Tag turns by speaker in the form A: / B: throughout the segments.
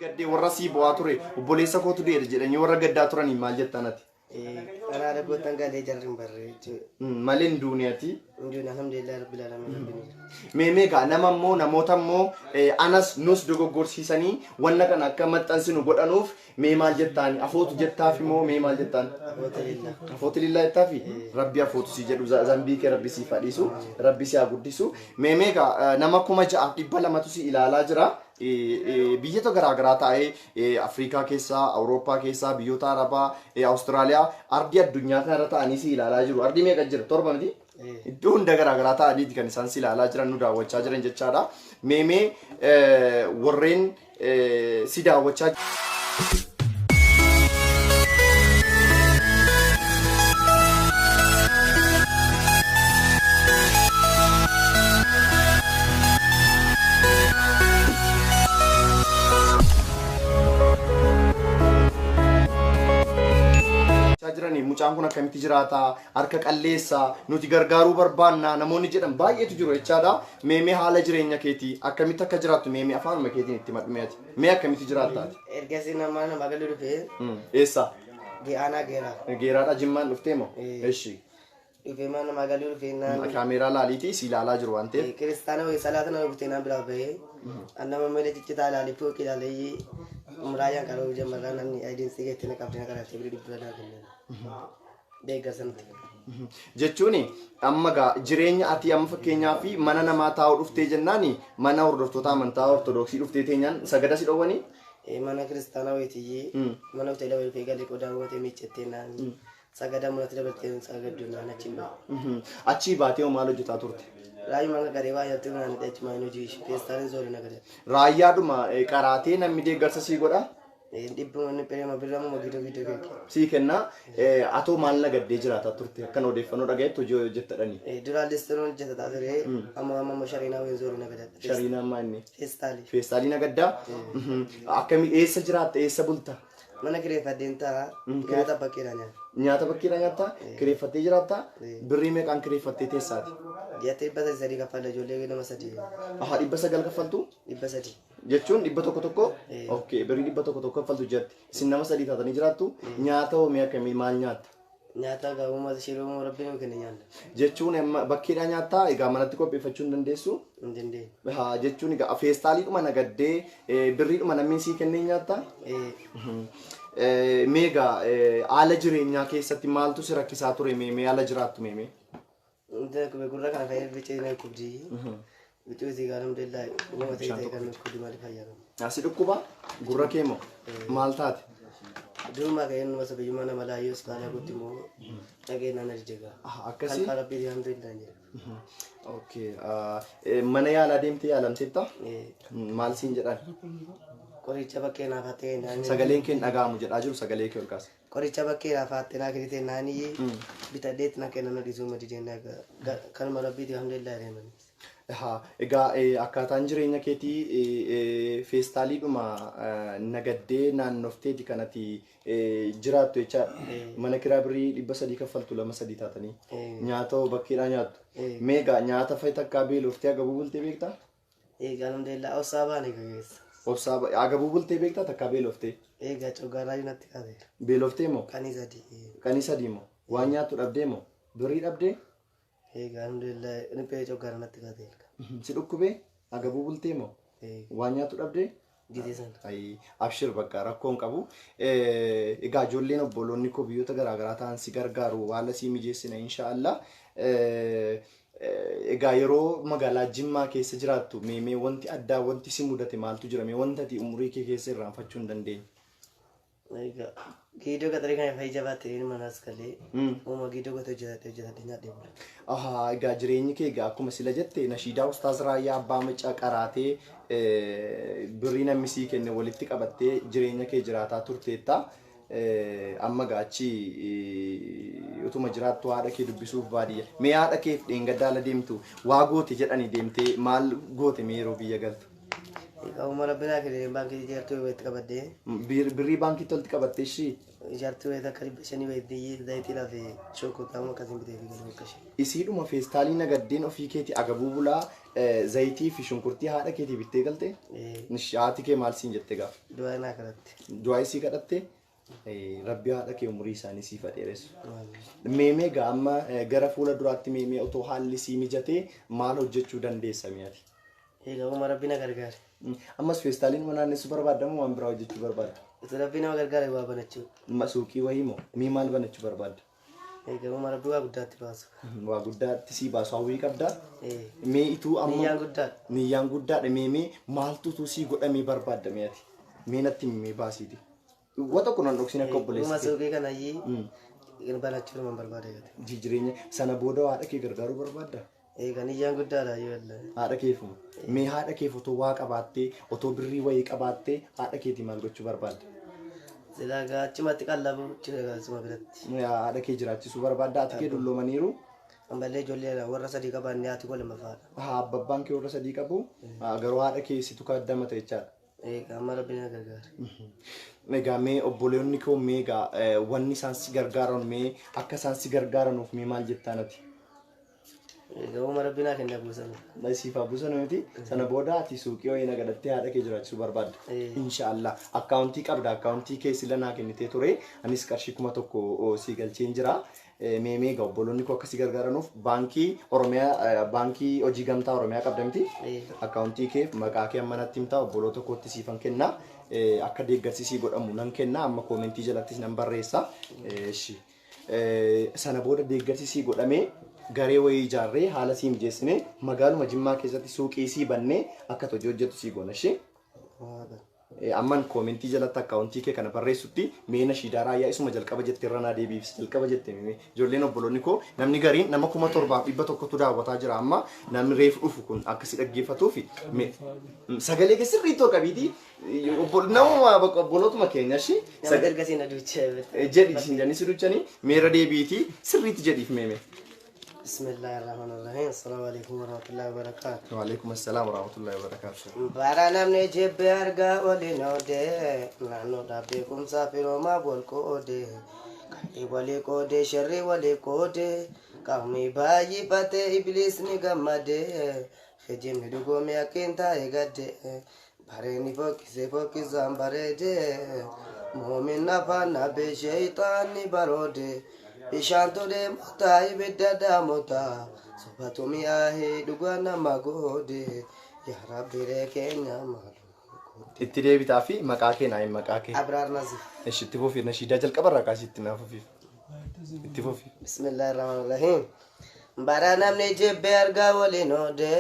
A: Gaddee warra sii bo'aa ture obboleessa kootu du'eera jedhanii warra gaddaa turaniin maal jettaan ati?
B: Karaa rabbootan galee jarri hin barre jechuudha.
A: Malee hin duune ati.
B: Hin duune, alhamdulillah rabbil alamin, rabbiin jira.
A: Mee meeqa nama immoo namoota immoo anas nus dogoggorsiisanii wanna kana akka maxxansinu godhanuuf mee maal jettaan? Afootu jettaaf immoo mee maal jettaan?
B: Afoota lillaa.
A: Afootu lillaa jettaafi? Rabbi afootu si jedhu, zambii kee rabbi siif haa dhiisu, rabbi si haa guddisu. Mee meeqa nama 6200tu si ilaalaa jira. Biyyoota garaa garaa taa'ee Afrikaa keessaa, Awurooppaa keessaa, biyyoota Arabaa, Awustiraaliyaa, ardii addunyaa kanarra ta'anii si ilaalaa jiru. Ardii meeqa jira? Torba miti? Iddoo hunda garaa garaa ta'aniiti kan isaan si ilaalaa jiran, nu daawwachaa jiran jechaadha. Mee mee warreen si daawwachaa jiranii mucaan kun akkamitti jiraata, harka qalleessa, nuti gargaaruu barbaanna namoonni jedhan baay'eetu jiru jechaadha. Mee mee haala jireenya keetii akkamitti akka jiraattu mee mee afaanuma keetiin itti madhu mee ati. Mee akkamitti jiraatta ati?
B: Ergasii nama nama galuu dhufee.
A: Eessa?
B: Aanaa Geeraa.
A: Geeraadha Jimmaan dhuftee moo?
B: Ee.
A: Eshi.
B: Dhufee mana namaa galuu dhufee naan.
A: Kaameeraa laaliitii si ilaalaa jiru waan ta'eef.
B: Kiristaana wayii salaata nama butee naan biraa bahee. Annama malee ciccitaa ilaalee fooqii ilaalee muraayyaan qaroo jammarraa namni ayidiin sigeetti na qabdee na qaraatee birii dhibba naa kennan. Deeggarsa nutti kennan.
A: Jechuun amma gaa jireenya ati amma fakkeenyaa fi mana namaa taa'uu dhuftee jennaani mana hordoftoota amantaa Ortodoksii dhuftee teenyaan sagada si dhowwanii?
B: Mana kiristaanaa wayitiyyee mana hoteela wayii dhufee galee qodaa gootee miiccattee naan sagada manatti dabaltee sagaddu naan achiin bahe.
A: Achii baatee hoo maal hojjetaa turte?
B: Raayyuma qaqqaree waa nyaattuu naan hidhee achumaan hojii ishee feestaaliin zoore nagada.
A: Raayyaadhuma qaraatee namni deeggarsa sii godha?
B: Dhibbuma inni birama birramuma gidduu gidduu keeke.
A: Sii kenna. Atoo maal nagaddee jiraataa turte? Akkan odeeffannoo dhagayetti hojii hojjettadhani.
B: Duraan listiroon hojjetataa ture, amma amma immoo shariinaa wayiin zoore nagada.
A: Shariinaa ammaa inni?
B: Feestaalii.
A: Feestaalii nagaddaa? Akkami, eessa jiraatta, eessa bulta?
B: Mana kireeffadheen ta'a, nyaata bakkeedhaa nyaata.
A: Nyaata bakkeedhaa nyaattaa? Kireeffattee jiraattaa? Birrii meeqaan kireeffattee teessaati?
B: Ji'atti 300 kaffalla, ijoollee nama sadii.
A: Aha, 900 kaffaltu?
B: 300.
A: Jechuun dhibba tokko tokko? Okay, birrii dhibba tokko tokko kaffaltu ji'atti. Isin nama sadii taatanii jiraattu. Nyaata hoo mee akkamii, maal nyaatta?
B: Nyaata egaa uummata shiroo rabbi nuu kenne nyaanna.
A: Jechuun amma bakkeedhaa nyaattaa, egaa manatti qopheeffachuu hin dandeessu?
B: Hin dandeenye.
A: Haa, jechuun egaa feestaaliidhuma nagaddee birriidhuma namni sii kennee nyaattaa?
B: Eh.
A: Mee egaa haala jireenyaa keessatti maaltu si rakkisaa ture, mee mee haala jiraattu mee mee?
B: Inta kube gurra kana fayyad bicee na kubdi. Bicuu isii gaa alhamdulillah uumama ta'e ta'e kan kubdi malee fayyaa qabu.
A: Asi dhukkuba gurra kee moo maal taate?
B: Durumaa ka'ee numa sabiyyummaa nama laayyoo ispaalaa guutti immoo dhageenyaan ajjegaa.
A: Ah, akkasii?
B: Kan rabbii alhamdulillah jedha.
A: Okay. Mana yaalaa deemtee yaalamteetta? Maal siin jedhan?
B: Qoricha bakkee naaf hattee naan.
A: Sagaleen kee hin dhaga'amu jedhaa jiru, sagalee kee ol kaasa.
B: Qoricha bakkee naaf hattee naa kennite naanii bitadheetti na kennan dhiisuu madidee na kanuma rabbiiti alhamdulillah deemanii.
A: Haa, egaa akkaataan jireenya keetii feestaaliidhuma nagaddee naannofteeti kan ati jiraattu jechaadha. Mana kiraa birrii 300 kaffaltu lama sadii taatanii. Nyaata hoo bakkeedhaa nyaattu. Mee egaa nyaata fa'i takkaa beeloftee agabuu bultee beektaa?
B: Egaa alhamdulillah obsaa baane gageessa.
A: Obsaa agabuu bultee beektaa takkaa beeloftee?
B: Egaa coggaarraa natti kaaseera.
A: Beeloftee moo?
B: Qanii sadii.
A: Qanii sadii moo? Waan nyaattu dhabdee moo? Birrii dhabdee?
B: Egaa alhamdulillah riphee coggaarraa natti kaaseera.
A: Si dhukkubee? Agabuu bultee moo? Waan nyaattu dhabdee?
B: Gizee sana.
A: Ayi, abshir, bakka rakkoo hin qabu. Egaa ijoolleen obboloonni koo biyyoota garaagaraa ta'an si gargaaru, haala sii mijeessina inshaallah. Egaa yeroo magaalaa Jimmaa keessa jiraattu mee mee wanti addaa wanti si mudate maaltu jira, mee wanta ati umurii kee keessa irraanfachuu hin dandeenye?
B: Egaa giidoo qaxarii kana fayyii jabaatte manaas galee uuma giidoo gote hojjetadhe hojjetadhe nyaadhee bula.
A: Ahaa, egaa jireenyi kee egaa akkuma sila jette nashiidaa Ustaaz Raayyaa Abbaa Macaa qaraatee birrii namni sii kenne walitti qabattee jireenya kee jiraataa turteetta. Amma egaa achi utuma jiraattu haadha kee dubbisuuf baadiyya. Mee haadha keef dheengadda ala deemtu waa goote jedhanii deemtee maal goote mee yeroo biyya galtu?
B: Qaama rabbi naa kenne baankii ijaartuu walitti qabadhee.
A: Birrii baankiitti walitti qabattee ishii.
B: Ijaartuu wayii akka 500 wayitti zayitiidhaa fi shonkoortaamuu akkasiin bitee fi galee bakka ishee.
A: Isiidhuma feestaalii nagaddeen ofii keetii agabuu bulaa zayitii fi shunkurtii haadha keetii bittee galte? Ishi haati kee maal siin jette gaafa?
B: Du'aa naa kadhatte.
A: Du'aa isii kadhatte? Rabbi haadha kee umurii isaanii siif haa dheeressu. Mee mee gaa amma gara fuula duraatti mee mee otoo haalli sii mijatee maal hojjechuu dandeessa mee ati?
B: Egaa uma rabbi na gargaare.
A: Ammas feestaaliin naannessuu barbaadda moo waan biraa hojjechuu barbaadda?
B: Utuu rabbi nama gargaare waa banachuu.
A: Suuqii wayii moo? Mii maal banachuu barbaadda?
B: Egaa uma rabbi waa guddaatti baasu.
A: Waa guddaatti sii baasu hawwii qabdaa? Mee ituu amma.
B: Niyyaan guddaadha.
A: Niyyaan guddaadha. Mee mee maaltu utuu sii godhamee barbaadda mee ati? Mee natti himi mee baasiiti. Wa tokko nan dhoksin akka obboleessa
B: Uma
A: kee.
B: suuqii kanayyii banachuu nama barbaada gate.
A: Jireenya sana booda haadha kee gargaaruu barbaadda?
B: Egaa niyyaan guddaadha yoo wallahi.
A: Haadha keefuma. Mee haadha keef otoo waa qabaattee, otoo birrii wayii qabaattee haadha keetii maal gochuu barbaadda?
B: Silaa gaa achumatti qallabu jechuudha suma biratti.
A: Haadha kee jiraachisuu barbaadda? Haati kee dulloomaniiru?
B: Ammallee ijoollee warra sadii qabaanne haati koo lammaffaadha.
A: Haa abbabbaan kee warra sadii qabu? Garuu haadha kee situ kaddamata jechaadha.
B: Egaa amma rabbi na gargaara.
A: Egaa mee obboleonni koo mee egaa wanni isaan si gargaaran mee akka isaan si gargaaranuuf mee maal jettaan ati?
B: Egaa uuma rabbi naa kenna buusanu.
A: Siif haa buusanu miti. Sana booda ati suuqii wayii nagadattee haadha kee jiraachisuu barbaadda. Inshaallah. Akkaawuntii qabda. Akkaawuntii kee sila naa kennitee ture. Anis qarshii 1000 sii galcheen jira. Mee mee egaa obboloonni koo akka si gargaaranuuf baankii Oromiyaa baankii hojii gamtaa Oromiyaa qabda miti. Akkaawuntii kee maqaa kee amma natti himtaa obboloota kootti siifan kenna. Akka deeggarsi sii godhamu nan kenna. Amma koomentii jalattis nan barreessa. Ishi. Sana booda deeggarsi sii godhamee garee wayii ijaarree haala sii mijeessinee magaaluma Jimmaa keessatti suuqii sii bannee akka hojii hojjettu sii goona ishee. Amman koomentii jalatti akkaawuntii kee kana barreessutti mee nashiidaa raayyaa isuma jalqaba jette irra naa deebiif jalqaba jette mee ijoolleen obboloonni koo namni gariin nama 7100tu daawwataa jira amma namni reefu dhufu kun akka si dhaggeeffatuufi mee sagalee kee sirriitti ol qabiitii Namuma obbolootuma keenya ishii.
B: Nama dargasii na duuchee.
A: Jedhi isin jedhanii si duuchanii meera deebiitii sirriitti jedhiif meeme.
B: Bismillahirrahmanirrahim. Assalaamu alaikum warahmatullahi wabarakatuh.
A: Waalaikum assalaam warahmatullahi wabarakatuh.
B: Bara namni jibbe argaa waliin oodee naannoodhaa beekumsaa firoomaa wal qoodee qalbii walii qoodee sharrii walii qoodee qaamni baay'ifatee ibliisni gammadee kijibni dhugoomee akkiin taa'e gaddee Bareedni fokkise fokkisaan bareede Muumin afaan nabe sheeyxaanni baroode Bishaantu deemota ibidda daamota Sobatu mi'aahe dhugaa nama goode Yaa Rabbi ree keenya maaluma nu goote.
A: Itti deebitaa fi maqaa kee naa himi maqaa kee.
B: Abraar Nazif.
A: Eshi itti fufi nashiidaa jalqaba irraa kaasii itti naa fufiif. Itti fufi.
B: Bismillahirrahmanirrahim. Bara namni jibbe argaa waliin oode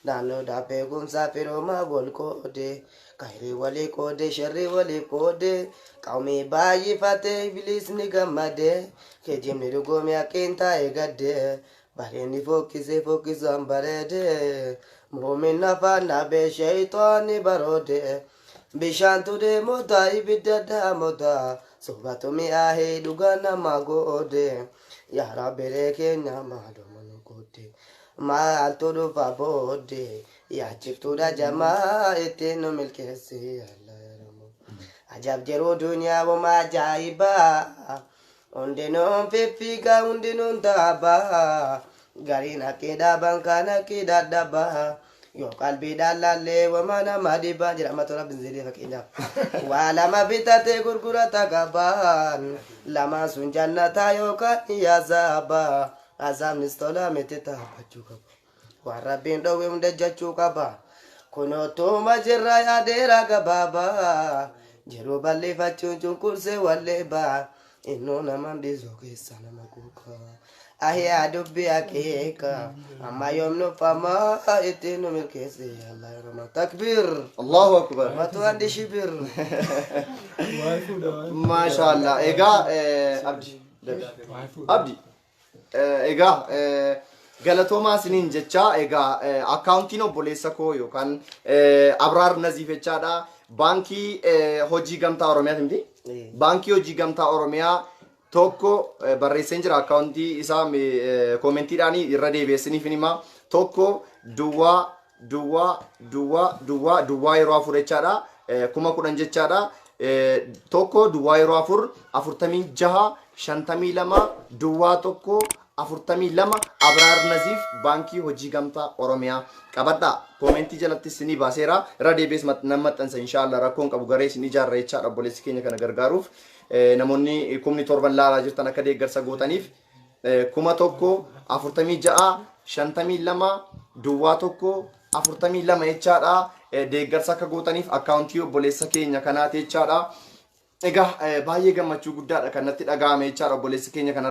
B: Naannoodhaa beekumsaa firoomaa wal qoode Khayrii walii qoode sharrii walii qoode Qawmii baay'ifate ibliisni gammade Kijibni dhugoome haqqiin taa'e gadde Bareedni fokkise fokkisaan bareede Muumin afaan dhabe sheyxaanni baroode Bishaantu deemota ibidda daamota Sobatu mi'aahe dhugaa nama goode Yaa Rabbi ree keenya maaluma nu goote Maaltu dhufa booddee yaachiftuudha jamaa ittiin nu milkeessi Allah yaa Rabbi. Ajab jiruu duniyaa wama ajaa'ibaa hundinuun fiffiigaa hundinuun taabaa gariin haqqii dhaaban kaan haqqii dadhabaa yoo qalbiidhaan laallee wama nama dhibaa jedha amma tola binziilii fakkeenyaaf. Waa lama bitatee gurgurata gabaan lamaan sun jannataa yookaan yaazaabaa. Azaabnis tola miti taabbachuu qaba. Waan Rabbiin dhowwe hunda jechuu qaba. Kunoo tuuma jirra yaadeera gabaabaa. Jiruu bal'ifachuun cunqursee walleebaa. Innuu naman dhiisuu keessa nama quuqa. Ahiyaa dubbii akeeka. Amma yoom nuffamaa ittiin nu milkeesse. Allah ya Rahman. Takbiir.
A: Allahu akbar.
B: Matu andi shibir.
C: Waa'ee fuudha waa'ee.
A: Maashaallah. Egaa Abdi. Abdi egaa galatoomaa isiniin jechaa egaa akkaawuntiin obboleessa koo yookaan Abraar Naziif jechaadha. Baankii hojii gamtaa Oromiyaati miti? Baankii hojii gamtaa Oromiyaa tokko barreesseen jira akkaawuntii isaa koomentiidhaan irra deebi'ee isiniif hima. Tokko duwwaa duwwaa duwwaa duwwaa duwwaa yeroo 4 jechaadha. 10,000 jechaadha. 1 duwwaa yeroo 4 46 52 duwwaa 1 42 Abraar Naziif, Baankii Hojii Gamtaa Oromiyaa. Qabadhaa, koomentii jalatti isinii baaseera, irra deebi'ees nan maxxansa inshaallah. Rakkoon qabu, garee isin ijaarra jechaadha. Obboleessi keenya kana gargaaruuf namoonni 7,000 laalaa jirtan akka deeggarsa gootaniif 1000 46 52 duwwaa 1 42 jechaadha. Deeggarsa akka gootaniif akkaawuntii obboleessa keenya kanaati jechaadha. Egaa baay'ee gammachuu guddaadha kan natti dhaga'ame jechaadha obboleessi keenya kana.